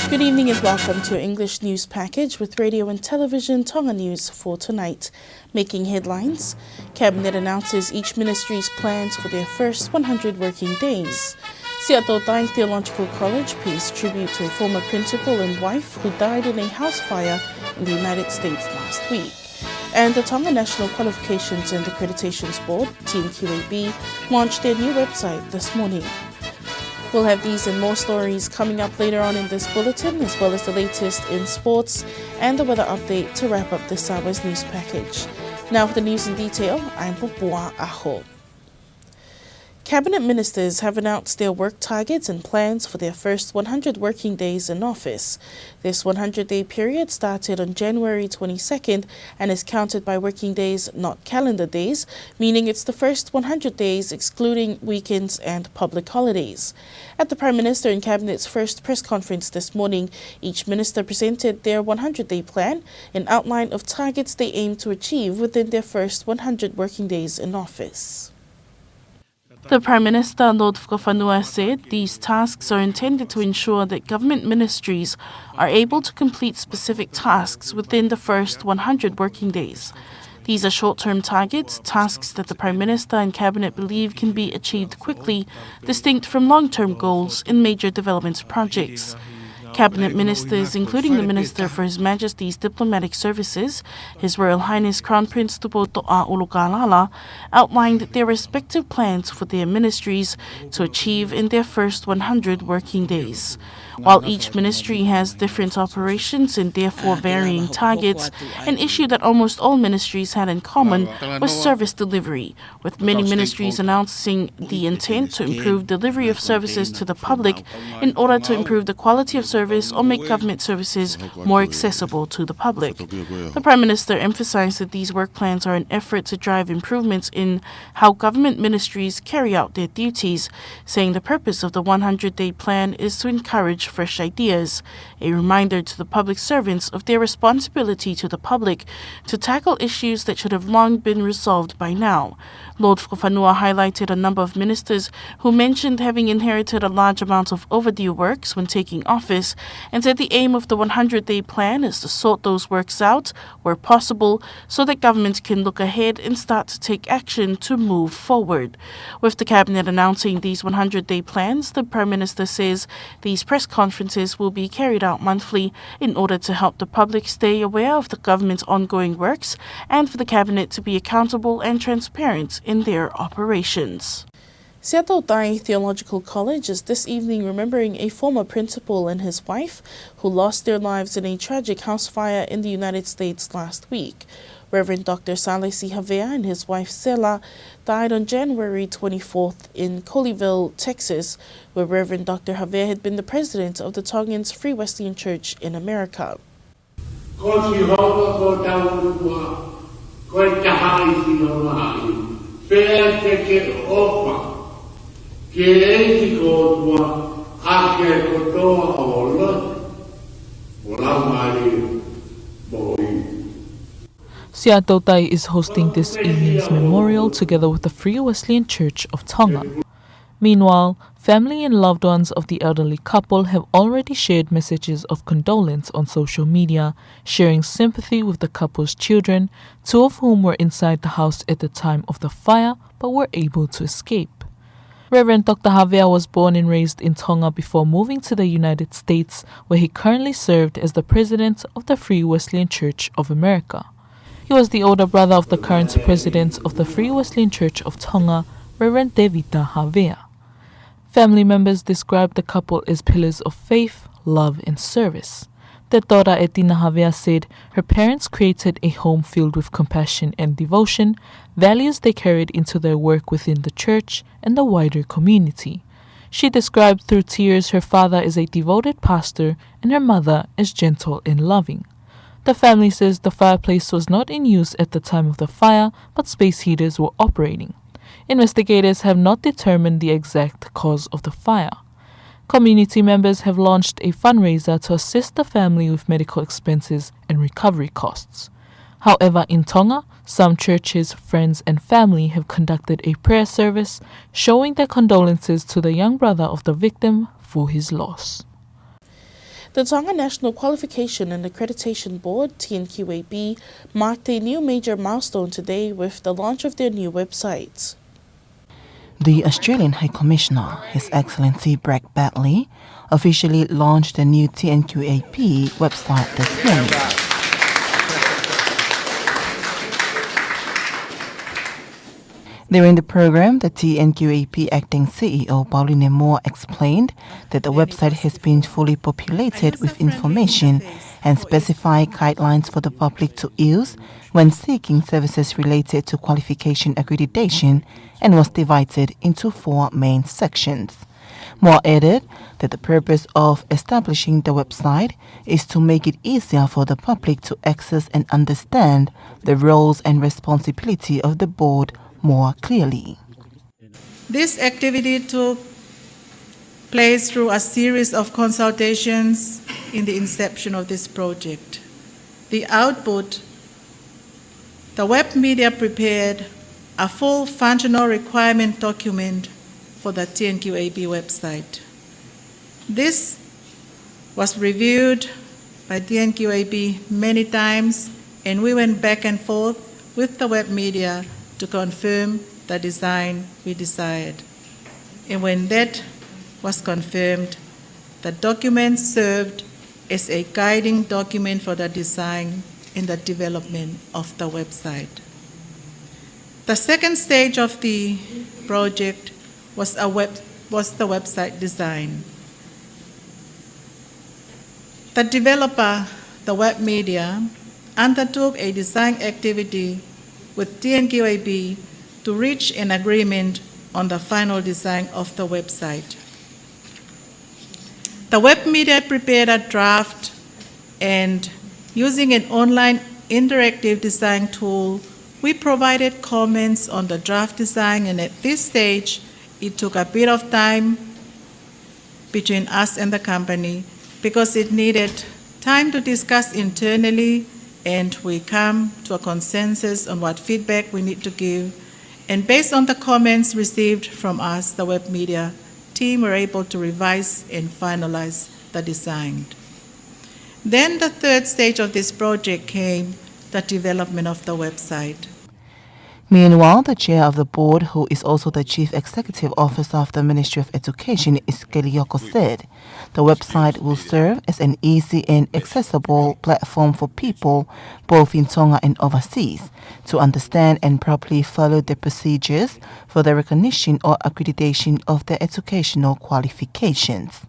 Good evening and welcome to your English news package with Radio and Television Tonga News for tonight. Making headlines: Cabinet announces each ministry's plans for their first one hundred working days. Siaʻatoutai Theological College pays tribute to a former principal and wife who died in a house fire in the United States last week. And the Tonga National Qualifications and Accreditations Board, T N Q A B, launched their new website this morning. We'll have these and more stories coming up later on in this bulletin, as well as the latest in sports and the weather update to wrap up this hour's news package. Now for the news in detail, I'm Popua Aho. Cabinet ministers have announced their work targets and plans for their first one hundred working days in office. This one hundred-day period started on January twenty-second and is counted by working days, not calendar days, meaning it's the first one hundred days excluding weekends and public holidays. At the Prime Minister and Cabinet's first press conference this morning, each minister presented their one hundred-day plan, an outline of targets they aim to achieve within their first one hundred working days in office. The Prime Minister, Lord Fakafanua, said these tasks are intended to ensure that government ministries are able to complete specific tasks within the first one hundred working days. These are short-term targets, tasks that the Prime Minister and Cabinet believe can be achieved quickly, distinct from long-term goals in major development projects. Cabinet ministers, including the Minister for His Majesty's Diplomatic Services, His Royal Highness Crown Prince Tupoutoʻa ʻUlukalala, outlined their respective plans for their ministries to achieve in their first one hundred working days. While each ministry has different operations and therefore varying targets, an issue that almost all ministries had in common was service delivery, with many ministries announcing the intent to improve delivery of services to the public in order to improve the quality of service or make government services more accessible to the public. The Prime Minister emphasized that these work plans are an effort to drive improvements in how government ministries carry out their duties, saying the purpose of the one hundred-day plan is to encourage fresh ideas, a reminder to the public servants of their responsibility to the public to tackle issues that should have long been resolved by now. Lord Fakafanua highlighted a number of ministers who mentioned having inherited a large amount of overdue works when taking office, and said the aim of the one hundred-day plan is to sort those works out where possible, so that government can look ahead and start to take action to move forward. With the Cabinet announcing these one hundred-day plans, the Prime Minister says these press conferences will be carried out monthly in order to help the public stay aware of the government's ongoing works and for the Cabinet to be accountable and transparent in their operations. Siaʻatoutai Theological College is this evening remembering a former principal and his wife who lost their lives in a tragic house fire in the United States last week. Reverend Doctor Salesi Havea and his wife Sela died on January twenty-fourth in Colleyville, Texas, where Reverend Doctor Havea had been the president of the Tongans Free Wesleyan Church in America. Ko Sihova ko taua, ko e taha ʻi Sihova ai, pea te ke ʻofa ki he ʻEiki ko e ʻOtua ʻaki e kotoa ʻo ho loto, mo e laumālie, mo e ivi. Siaʻatoutai is hosting this evening's memorial together with the Free Wesleyan Church of Tonga. Meanwhile, family and loved ones of the elderly couple have already shared messages of condolence on social media, sharing sympathy with the couple's children, two of whom were inside the house at the time of the fire but were able to escape. Reverend Doctor Havea was born and raised in Tonga before moving to the United States, where he currently served as the president of the Free Wesleyan Church of America. He was the older brother of the current president of the Free Wesleyan Church of Tonga, Reverend Tevita Havea. Family members described the couple as pillars of faith, love, and service. Their daughter, Etina Havea, said her parents created a home filled with compassion and devotion, values they carried into their work within the church and the wider community. She described through tears her father as a devoted pastor and her mother as gentle and loving. The family says the fireplace was not in use at the time of the fire, but space heaters were operating. Investigators have not determined the exact cause of the fire. Community members have launched a fundraiser to assist the family with medical expenses and recovery costs. However, in Tonga, some churches, friends, and family have conducted a prayer service showing their condolences to the young brother of the victim for his loss. The Tonga National Qualification and Accreditation Board, T N Q A B, marked a new major milestone today with the launch of their new website. The Australian High Commissioner, His Excellency Brad Bartley, officially launched the new T N Q A B website this morning. During the program, the T N Q A B acting C E O Pauline Moore explained that the website has been fully populated with information and specified guidelines for the public to use when seeking services related to qualification accreditation and was divided into four main sections. Moore added that the purpose of establishing the website is to make it easier for the public to access and understand the roles and responsibility of the board more clearly. This activity took place through a series of consultations in the inception of this project. The output, the web media prepared a full functional requirement document for the T N Q A B website. This was reviewed by T N Q A B many times, and we went back and forth with the web media to confirm the design we desired. And when that was confirmed, the document served as a guiding document for the design and the development of the website. The second stage of the project was a web, was the website design. The developer, the web media, undertook a design activity with T N Q A B to reach an agreement on the final design of the website. The web media prepared a draft, and using an online interactive design tool, we provided comments on the draft design, and at this stage, it took a bit of time between us and the company because it needed time to discuss internally, and we come to a consensus on what feedback we need to give. And based on the comments received from us, the web media team were able to revise and finalize the design. Then the third stage of this project came, the development of the website. Meanwhile, the chair of the board, who is also the chief executive officer of the Ministry of Education, Isikeli Yoko, said the website will serve as an easy and accessible platform for people, both in Tonga and overseas, to understand and properly follow the procedures for the recognition or accreditation of the educational qualifications.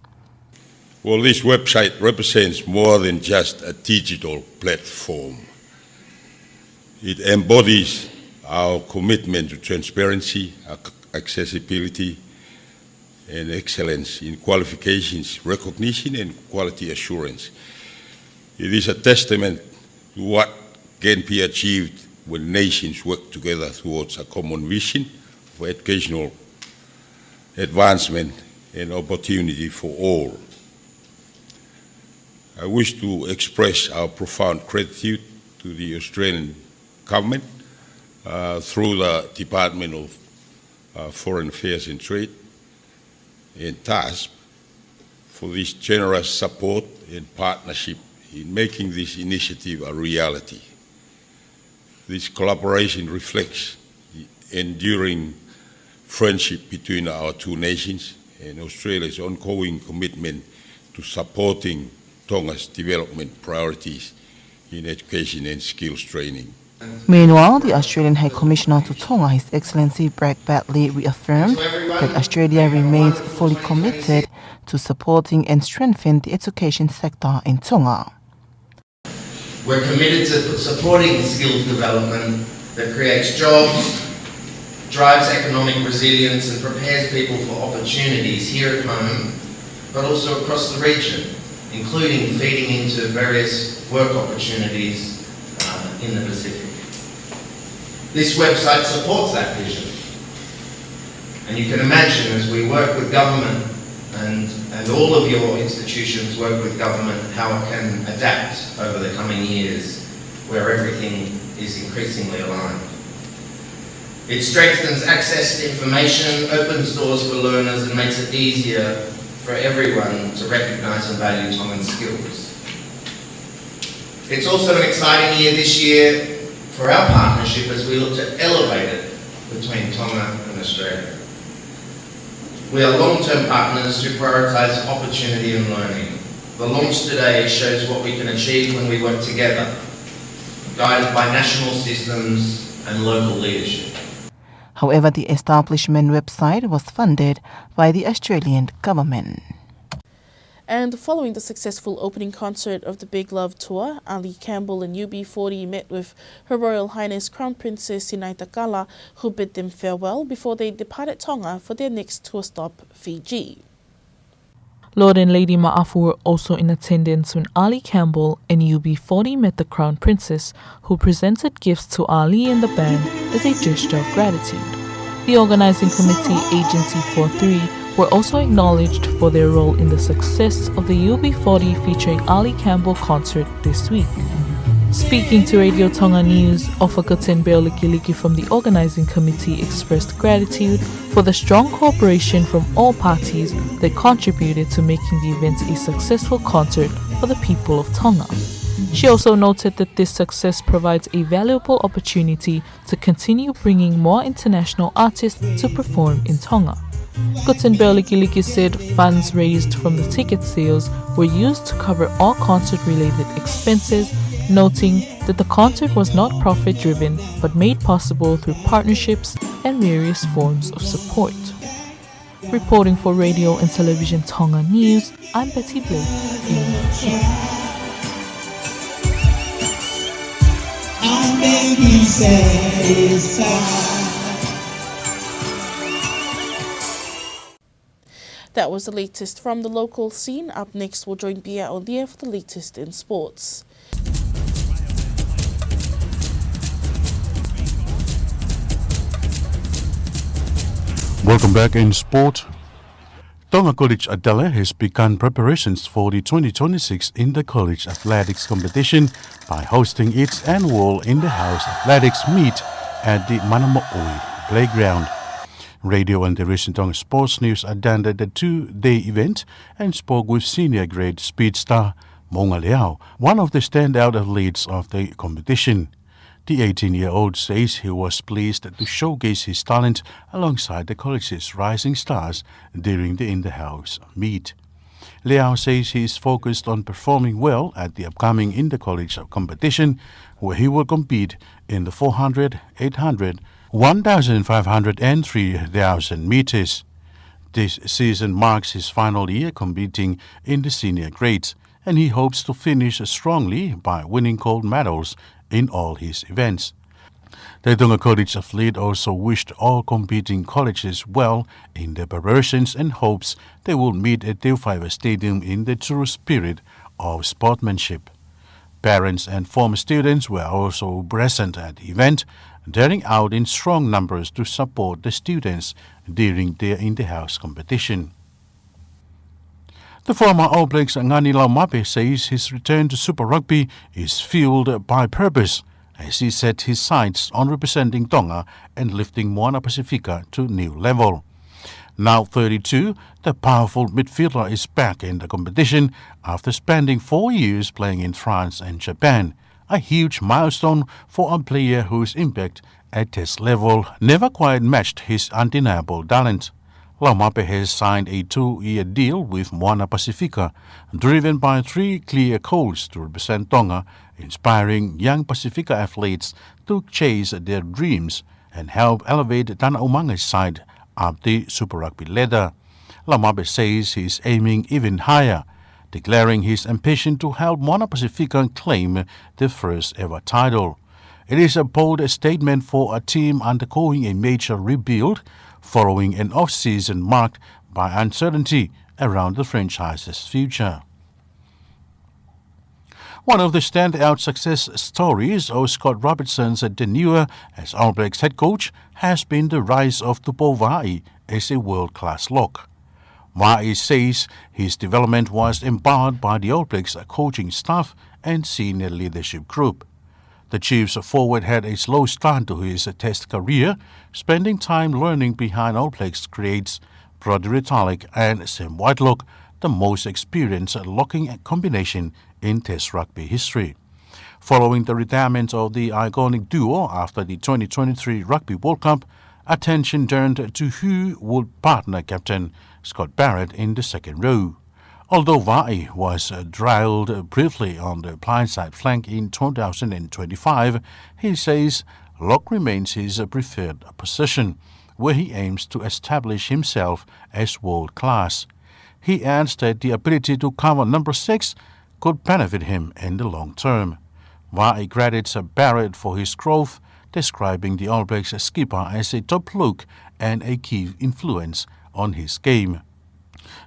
Well, this website represents more than just a digital platform. It embodies our commitment to transparency, ac-, accessibility, and excellence in qualifications recognition and quality assurance. It is a testament to what can be achieved when nations work together towards a common vision of educational advancement and opportunity for all. I wish to express our profound gratitude to the Australian government, uh, through the Department of, uh, Foreign Affairs and Trade and TASP for this generous support and partnership in making this initiative a reality. This collaboration reflects the enduring friendship between our two nations and Australia's ongoing commitment to supporting Tonga's development priorities in education and skills training. Meanwhile, the Australian High Commissioner to Tonga, His Excellency Brad Bartlett, reaffirmed that Australia remains fully committed to supporting and strengthening the education sector in Tonga. We're committed to supporting skills development that creates jobs, drives economic resilience, and prepares people for opportunities here at home, but also across the region, including feeding into various work opportunities, uh, in the Pacific. This website supports that vision. And you can imagine, as we work with government and, and all of your institutions work with government, how it can adapt over the coming years where everything is increasingly aligned. It strengthens access to information, opens doors for learners, and makes it easier for everyone to recognise and value Tongan skills. It's also an exciting year this year for our partnership as we look to elevate it between Tonga and Australia. We are long-term partners who prioritise opportunity and learning. The launch today shows what we can achieve when we work together, guided by national systems and local leadership. However, the establishment website was funded by the Australian government. And following the successful opening concert of the Big Love Tour, Ali Campbell and U B forty met with Her Royal Highness Crown Princess Sinaitakala, who bid them farewell before they departed Tonga for their next tour stop, Fiji. Lord and Lady Maʻafu were also in attendance when Ali Campbell and U B forty met the Crown Princess, who presented gifts to Ali and the band as a gesture of gratitude. The organizing committee, Agency forty-three, were also acknowledged for their role in the success of the U B forty featuring Ali Campbell concert this week. Speaking to Radio Tonga News, ʻOfa Gutenberg-Likiliki from the organizing committee expressed gratitude for the strong cooperation from all parties that contributed to making the event a successful concert for the people of Tonga. She also noted that this success provides a valuable opportunity to continue bringing more international artists to perform in Tonga. Gutenberg-Likiliki said funds raised from the ticket sales were used to cover all concert-related expenses, noting that the concert was not profit-driven but made possible through partnerships and various forms of support. Reporting for Radio and Television Tonga News, I'm Betty Blake in Chief. That was the latest from the local scene. Up next, we'll join Pia Olia for the latest in sports. Welcome back in sport. Tonga College Adelaide has begun preparations for the twenty twenty-six Inter-College Athletics Competition by hosting its annual Inter-House Athletics Meet at the Manamoʻui Playground. Radio and Television Tonga Sports News attended the two-day event and spoke with senior grade speed star Moʻunga Leao, one of the standout athletes of the competition. The eighteen-year-old says he was pleased to showcase his talent alongside the college's rising stars during the inter-house meet. Leao says he is focused on performing well at the upcoming inter-college competition, where he will compete in the four hundred, eight hundred, one thousand five hundred and three thousand meters. This season marks his final year competing in the senior grades, and he hopes to finish strongly by winning gold medals in all his events. The Tonga College athlete also wished all competing colleges well in their preparations and hopes they will meet at Teufaiva Stadium in the true spirit of sportsmanship. Parents and former students were also present at the event, turning out in strong numbers to support the students during their inter-house competition. The former All Blacks Ngani Laumape says his return to Super Rugby is fueled by purpose, as he set his sights on representing Tonga and lifting Moana Pasifika to new level. Now thirty-two, the powerful midfielder is back in the competition after spending four years playing in France and Japan, a huge milestone for a player whose impact at test level never quite matched his undeniable talent. Laumape has signed a two-year deal with Moana Pasifika, driven by three clear goals to represent Tonga, inspiring young Pasifika athletes to chase their dreams and help elevate Tana Umaga side up the Super Rugby ladder. Laumape says he's aiming even higher, declaring his ambition to help Moana Pasifika claim the first ever title. It is a bold statement for a team undergoing a major rebuild following an off-season marked by uncertainty around the franchise's future. One of the standout success stories of Scott Robertson's tenure as All Blacks head coach has been the rise of Tupou Vaaʻi as a world-class lock. Vaaʻi says his development was empowered by the All Blacks coaching staff and senior leadership group. The Chiefs forward had a slow start to his test career, spending time learning behind All Blacks greats Brodie Retallick and Sam Whitelock, the most experienced locking combination in test rugby history. Following the retirement of the iconic duo after the twenty twenty-three Rugby World Cup, attention turned to who would partner captain Scott Barrett in the second row. Although Vaaʻi was uh, trialled briefly on the blindside flank in two thousand twenty-five, he says lock remains his uh, preferred position, where he aims to establish himself as world class. He adds that the ability to cover number six could benefit him in the long term. Vaaʻi credits uh, Barrett for his growth, describing the All Blacks skipper as a top look and a key influence on his game.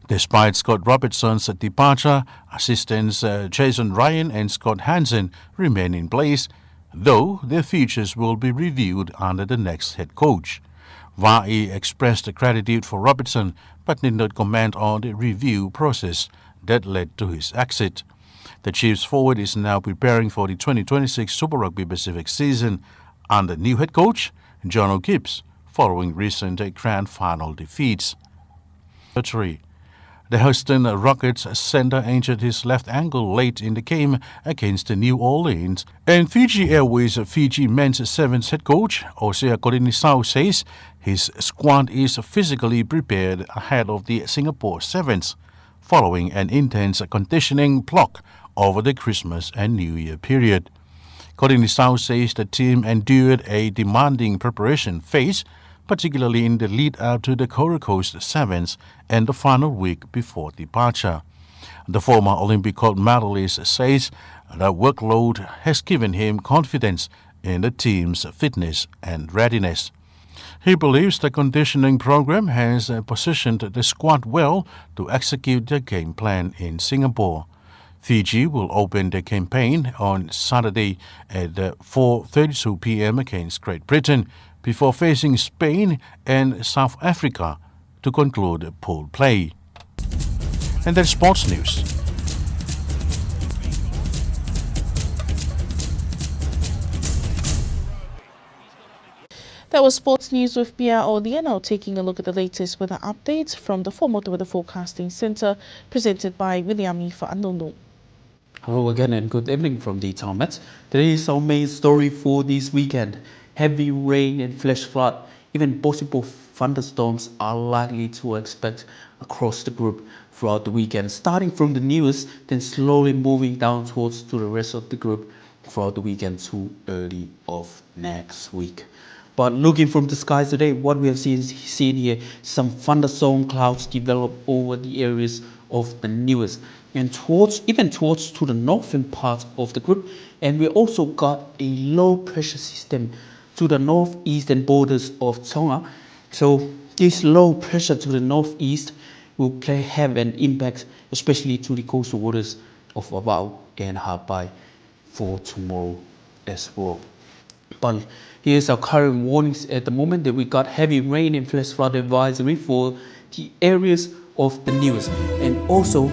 Despite Scott Robertson's departure, assistants uh, Jason Ryan and Scott Hansen remain in place, though their futures will be reviewed under the next head coach. Vaaʻi expressed gratitude for Robertson, but did not comment on the review process that led to his exit. The Chiefs forward is now preparing for the twenty twenty-six Super Rugby Pacific season under new head coach John O'Gibbs, following recent grand final defeats. Surgery. The Houston Rockets center injured his left ankle late in the game against New Orleans. And Fiji Airways Fiji men's sevens head coach Osea Korinisau says his squad is physically prepared ahead of the Singapore sevens, following an intense conditioning block over the Christmas and New Year period. Korinisau says the team endured a demanding preparation phase, particularly in the lead up to the Gold Coast Sevens and the final week before departure. The former Olympic gold medalist says the workload has given him confidence in the team's fitness and readiness. He believes the conditioning program has uh, positioned the squad well to execute their game plan in Singapore. Fiji will open the campaign on Saturday at uh, four thirty-two p.m. against Great Britain before facing Spain and South Africa to conclude pool play. And that's sports news. That was sports news with Pia Oliano, taking a look at the latest weather updates from the Fuaʻamotu Weather Forecasting Centre, presented by Viliami Faʻanunu. Hello again and good evening from the Taumet. Today is our main story for this weekend. Heavy rain and flash flood, even possible thunderstorms are likely to expect across the group throughout the weekend, starting from the Niuas, then slowly moving down towards to the rest of the group throughout the weekend to early of next week. But looking from the skies today, what we have seen, seen here, some thunderstorm clouds develop over the areas of the Niuas and towards, even towards to the northern part of the group. And we also got a low pressure system to the northeastern borders of Tonga. So this low pressure to the northeast will play, have an impact, especially to the coastal waters of Vavaʻu and Haʻapai for tomorrow as well. But here's our current warnings at the moment, that we got heavy rain and flash flood advisory for the areas of the Niuas, and also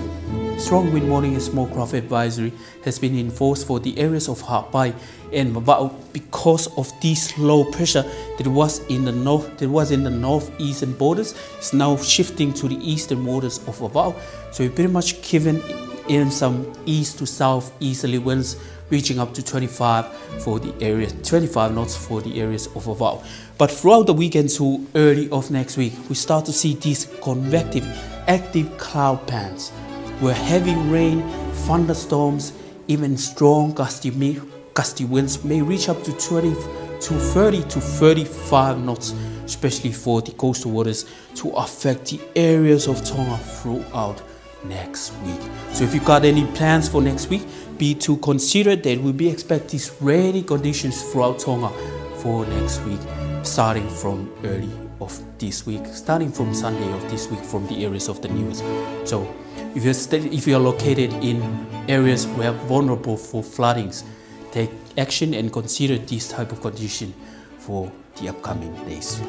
strong wind warning and small craft advisory has been enforced for the areas of Haʻapai and Vavaʻu because of this low pressure that was in the north, that was in the northeastern borders. It's now shifting to the eastern waters of Vavaʻu. So we're pretty much given in some east to southeasterly winds reaching up to twenty-five for the area, twenty-five knots for the areas of Vavaʻu. But throughout the weekend to early of next week, we start to see these convective, active cloud bands where heavy rain, thunderstorms, even strong gusty, mi-, gusty winds may reach up to twenty to thirty to thirty-five knots, especially for the coastal waters, to affect the areas of Tonga throughout next week. So if you got any plans for next week, be to consider that we'll be expect these rainy conditions throughout Tonga for next week, starting from early of this week, starting from Sunday of this week from the areas of the Niuas. So if you're sta-, if you are located in areas where vulnerable for floodings, take action and consider this type of condition for the upcoming days.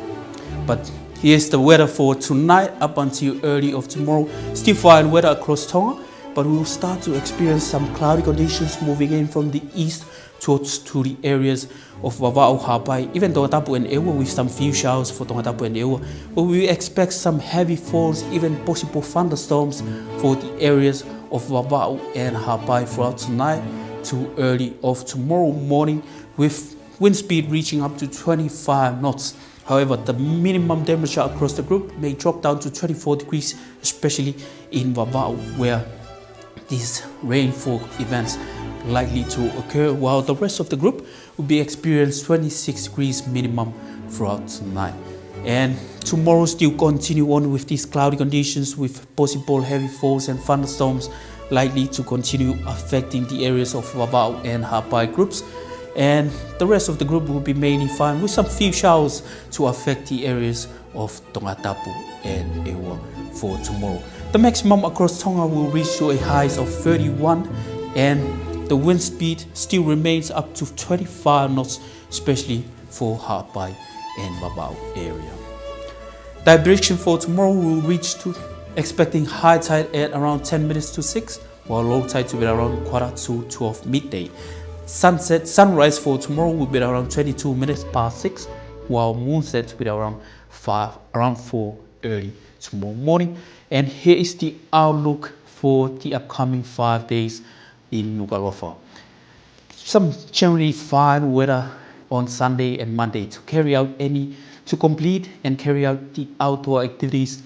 But here's the weather for tonight up until early of tomorrow. Still fine weather across Tonga, but we will start to experience some cloudy conditions moving in from the east towards to the areas of Vavaʻu, Haʻapai, even Tongatapu and ʻEua, with some few showers for Tongatapu and ʻEua. But we expect some heavy falls, even possible thunderstorms for the areas of Vavaʻu and Haʻapai throughout tonight to early of tomorrow morning, with wind speed reaching up to twenty-five knots. However, the minimum temperature across the group may drop down to twenty-four degrees, especially in Vavaʻu, where these rainfall events likely to occur, while the rest of the group will be experienced twenty-six degrees minimum throughout tonight. And tomorrow still continue on with these cloudy conditions with possible heavy falls and thunderstorms likely to continue affecting the areas of Vavaʻu and Haʻapai groups. And the rest of the group will be mainly fine with some few showers to affect the areas of Tongatapu and ʻEua for tomorrow. The maximum across Tonga will reach to a highs of thirty-one, and the wind speed still remains up to twenty-five knots, especially for Haʻapai and Vavaʻu area. Tide prediction for tomorrow will reach to expecting high tide at around ten minutes to six, while low tide to be around quarter to twelve midday. Sunset, sunrise for tomorrow will be around twenty-two minutes past six, while moonset to be around five, around four early tomorrow morning. And here is the outlook for the upcoming five days in Nukuʻalofa. Some generally fine weather on Sunday and Monday to carry out any, to complete and carry out the outdoor activities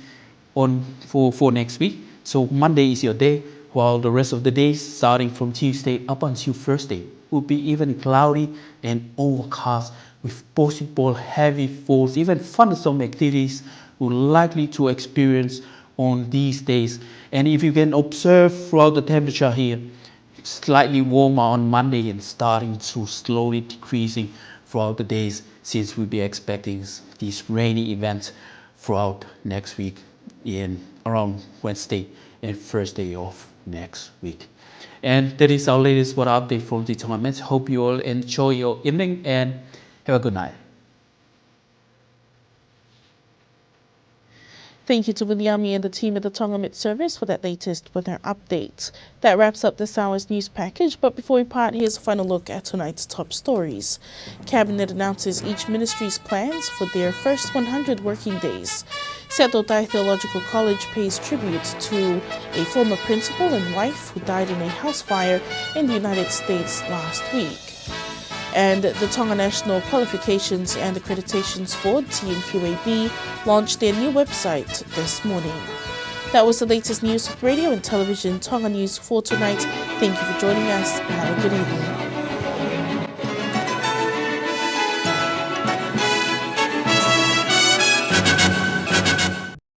on for, for next week. So Monday is your day, while the rest of the days, starting from Tuesday up until Thursday, will be even cloudy and overcast with possible heavy falls, even thunderstorm activities we're likely to experience on these days. And if you can observe throughout the temperature here, slightly warmer on Monday and starting to slowly decreasing throughout the days, since we'll be expecting s-, these rainy events throughout next week in around Wednesday and Thursday of next week. And that is our latest weather update from the Tonga Met. Hope you all enjoy your evening and have a good night. Thank you to Viliami and the team at the Tonga Met Service for that latest weather update. That wraps up this hour's news package, but before we part, here's a final look at tonight's top stories. Cabinet announces each ministry's plans for their first one hundred working days. Seattle Taʻai Theological College pays tribute to a former principal and wife who died in a house fire in the United States last week. And the Tonga National Qualifications and Accreditations Board, T N Q A B, launched their new website this morning. That was the latest news with Radio and Television Tonga News for tonight. Thank you for joining us and have a good evening.